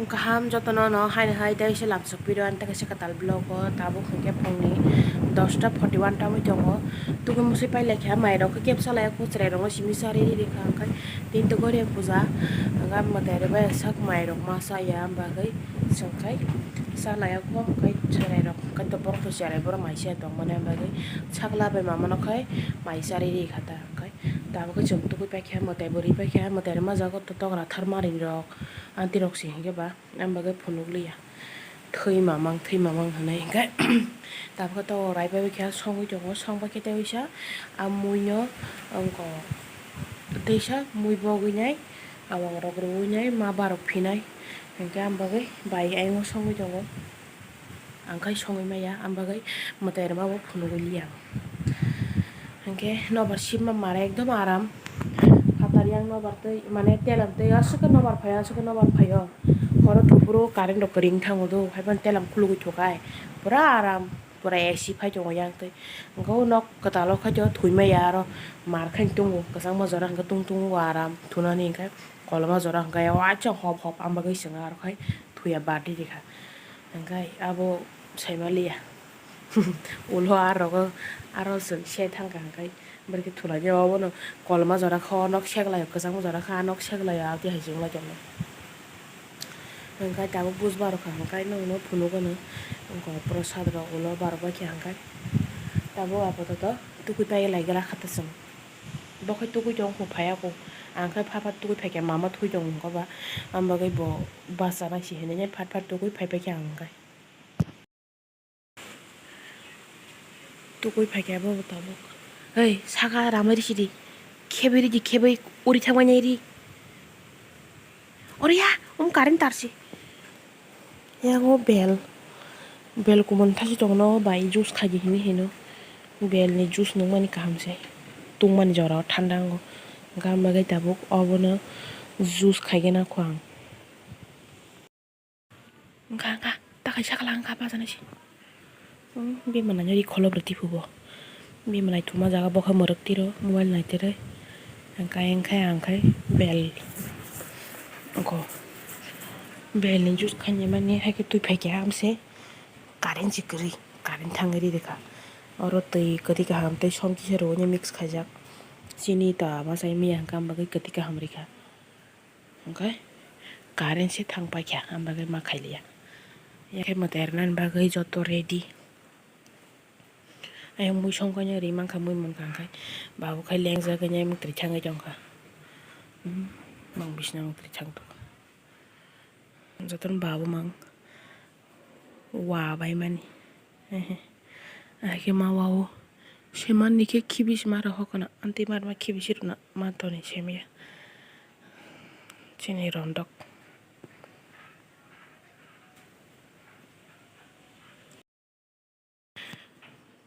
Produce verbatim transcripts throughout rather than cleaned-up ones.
Kaham jotono no haino hai tei se lamsok piro ani tei kaisa kwtal vlog o tabuk hwnkhe phungni dosta forty one tamwi tongo. Tubui musi pailai kha mairok khe kebsa lai kho chwrai rokno simi sa riri rikha hwnkhe tin to gori puja hwnkhe mwtai rwbai sak mairok ma sa ya hwnba hwnkhe chwngkhai sa lai kho hwnkhe chwrai rok hwnkhe to borok to cherai borok mai se tongmani hwnba hwnkhe sakla bai mamano khai mai sa riri kha ta hwnkhe tabuk khe chwng tubui paikha mwtai bo ri paikha mwtai rwma jago to togra tharmari rok. Anti rok si hwnkhe ba, ang bagwi phunuk liya. Thwi mamang, thwi mamang hwnwi hwnkhe, tabukhe to rai bai khe songwi tongo, song bai khe tei uisa a muino wngkha teisa mui bogwi nai, awang rok rwui nai, ma barok phinai hwnkhe, ang bagwi bai ayung songwi tongo. Ang khai songwi maya, ang bagwi mwtai rwma bo phunugwi liya. Hwnkhe nobar sibma mara ekdom aram. Phatar yang nobar twi, mane telam twi aswk khe nobar phaio, aswk khe nobar phaio. Horo thuburo current rok kwrwng thango do, haiphano telam khulugwi thukai. Pura aram, pura A C phai tongo yang twi. Hwnkhe o nok kwtalo khai thwi maya aro mar khai tongo, kwchangma jora hwnkhe tung tung o aram thunani hwnkhe koloma jora hwnkhe o acha hop hop ang bagwi swngo aro khai thwiya bardi rikha. Hwnkhe abo saimaliya. Ulo aro, aro chwng se thangkha hwnkhe, bwrwikhe thulainai obono koloma jora khe o nok seklaio, kwchangma jora khe a nok seklaio, aboni hai chwng lai tongo. Hwnkhe tabuk buj barokha hwnkhe nwngno phunukgwno, wngkha prosad rok ulo barok bai khe hwnkhe tabuk apatoto tukui pai lai gra kha ta chwng. Bo khe tukui tong kho phai ya kho, ang khe pha pha tukui phai khe mama thwi tongo wngkha ba, ang bagwi bo bachana si hinwi phat phat tukui phai phai khe ang hwnkhe. Tukui phaikhe abo bo tabuk. Hei, saka ramai risi di. Khebwi ridi, khebwi uri thangmani ri. Ori ya, um current tarsi. Yango bel. Bel kumun thasi tongo no bai juice khaidi hinwi hino. Bel ni juice nungmani kaham se. Tungmani jora o thanda wngo. Hwnkhe ang bagwi tabuk obono juice khaigena kho ang. Wngkha, wngkha, ta kaisa khala wngkha bajani se. Hmm, bini mwnai no ri kholop rw tiphuru bo. Bini mwnai thuma jaga bo khe mwrwk tiro mobile nai tiri. Wngkha, wngkha, wngkha bel. Wngkha bel ni juice khainai mani hai khe twi phai khe ham se. Current se kwrwi, current thangwi ri rwkha. Oro twi kwrwi kaham tei som kisa rwui mix khaijak. Chini ta ma sai maya hwnkha, am bagwi kwtwi kaham rikha. Hwnkhe current se thang paikha, ang bagwi ma khailiya. Yakhe mwtai rwnani bagwi joto ready. Ayang mui songkhaino ri mankha, mui mankha hwnkhe babu khai lengjagwi nai mwtai thangwi tongkha. Hmm, mang bisina mwtai thang tongkha. Jotono babu mang. Wa bai mani. Ehe. Ahai khe ma wa o. Se manni khe khibis ma rw hokna. Anti mar ma khibis rwna ma toni se maya. Chini rondok.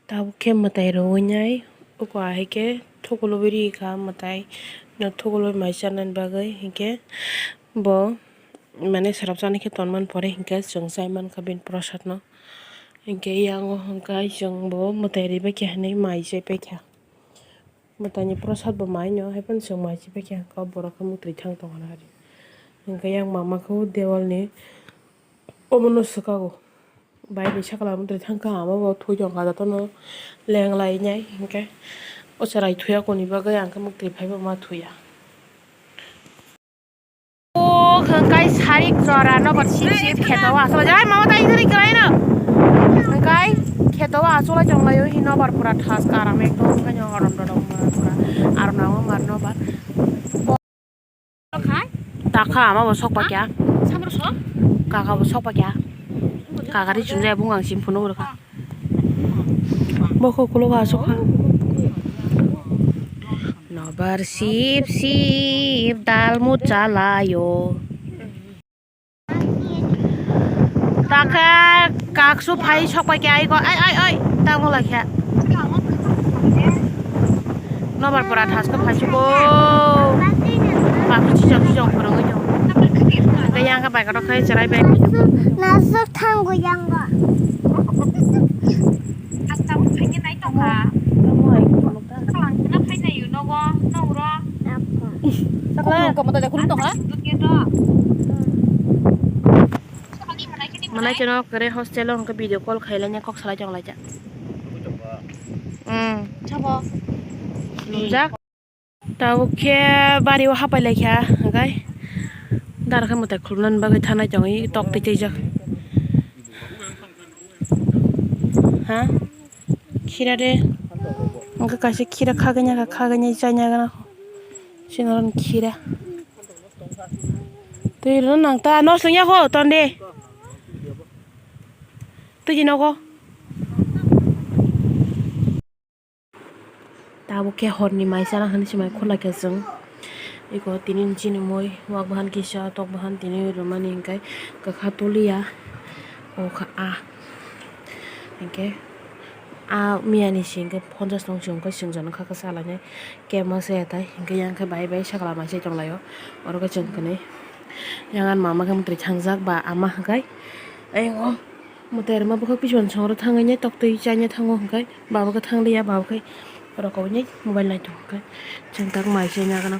Tabuk khe mwtai rwui nai, oko ahai khe thukuloui ri kha mwtai, no thukuloui mai chanani bagwi, hinkhe bo mane swrapsa ni khe tonmani pore hinkhe chwng chai mankha bini prosad no, hinkhe yang o hwnkhe chwng bo mwtai ribai khe hinwi mai chai paikha, mwtai ni prosad bo mai no haiphano chwng mai chai paikha, kok borok khe mwtwi thang tongkha nw ari, hinkhe yang mama khe o dewal ni omono swkago. Bai bai sakla mwtai thangkha, ama bo thwi tongkha, jotono leng lai nai hinkhe o chwrai thuya koni bagwi ang khe mwtai phaibo ma thuya. O hwnkhe sarik jora nobar sip sip kheto o achuk lai, ai mama tai injuri kwlai no hwnkhe kheto o achuk lai chong lai o hi nobar pura thas karam ekdom hwnkhe nw orom dorom pura aro nangma mar nobar. Takha ama bo sok pakya. Kaka bo sok pakya. Kaka ri chunjaya bung ang sim phunu rwkha. Bokho kulo asukha. Nobar sip sip dal muchalayo. Takha kaksu phai sok pai khe ai ko ai ai ai tamo lai khe. Nobar pura thas khe phai suko. Kaksu chijok chijok phwrwngwi tongo. Hwnkhe yang khe bai kotor khe chwrai bai. Nasuk thango yang go. Ang tabuk phaikhe nai tongkha. Tamo ai ko tamo ta. Kalang khna phainaio nogo, nogro. Sakla. Khulum tongma ta, khulum tongkha. Dut khe to. Manai chwng kare hostel o hwnkhe video call khailai kok salai tonglaijak. Hmm. Sabo. Nujak. Tabuk khe bari o hapai lai kha, hwnkhe dar khe mwtai khulumnani bagwi thanai tongwi tok twi twijak. Ha? Khira de. Hwnkhe kaisa khira khagwini kha, khagwini chaina gana. Sinaron khira. Twi rwno nang ta, nos lwngya kho, ton de. Twi di nogo. Tabuk khe horni mai chana hwnwi se mai khulai kha chwng. Eko tini chini mui wak bahan kisa tok bahan tini rwmani hwnkhe kwkha tuliya. O kha a. Hwnkhe a miyani se hwnkhe ponchas nung se hwnkhe chwng jono kha khe salainai kema se atai hwnkhe yang khe bai bai sakla mai se tonglaio. Oro khe chwng kwnwi yang ani mama khe mwtai thangjak ba ama hwnkhe ayang o. Mwtai rwma bwkhak pichon songro thangwi nai toktwi chaina thango hwnkhe baba khe thangliya baba khe rokowini mobile nai tongo hwnkhe chwng tak mai se nagana.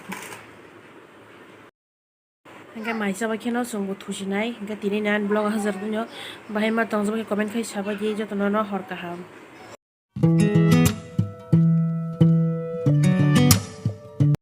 Hwnkhe mai chaba kheno chwngbo thusinai hwnkhe tini nan vlog hajar dino bahai ma tongjak comment khai sabaidi jotono no hor kaham.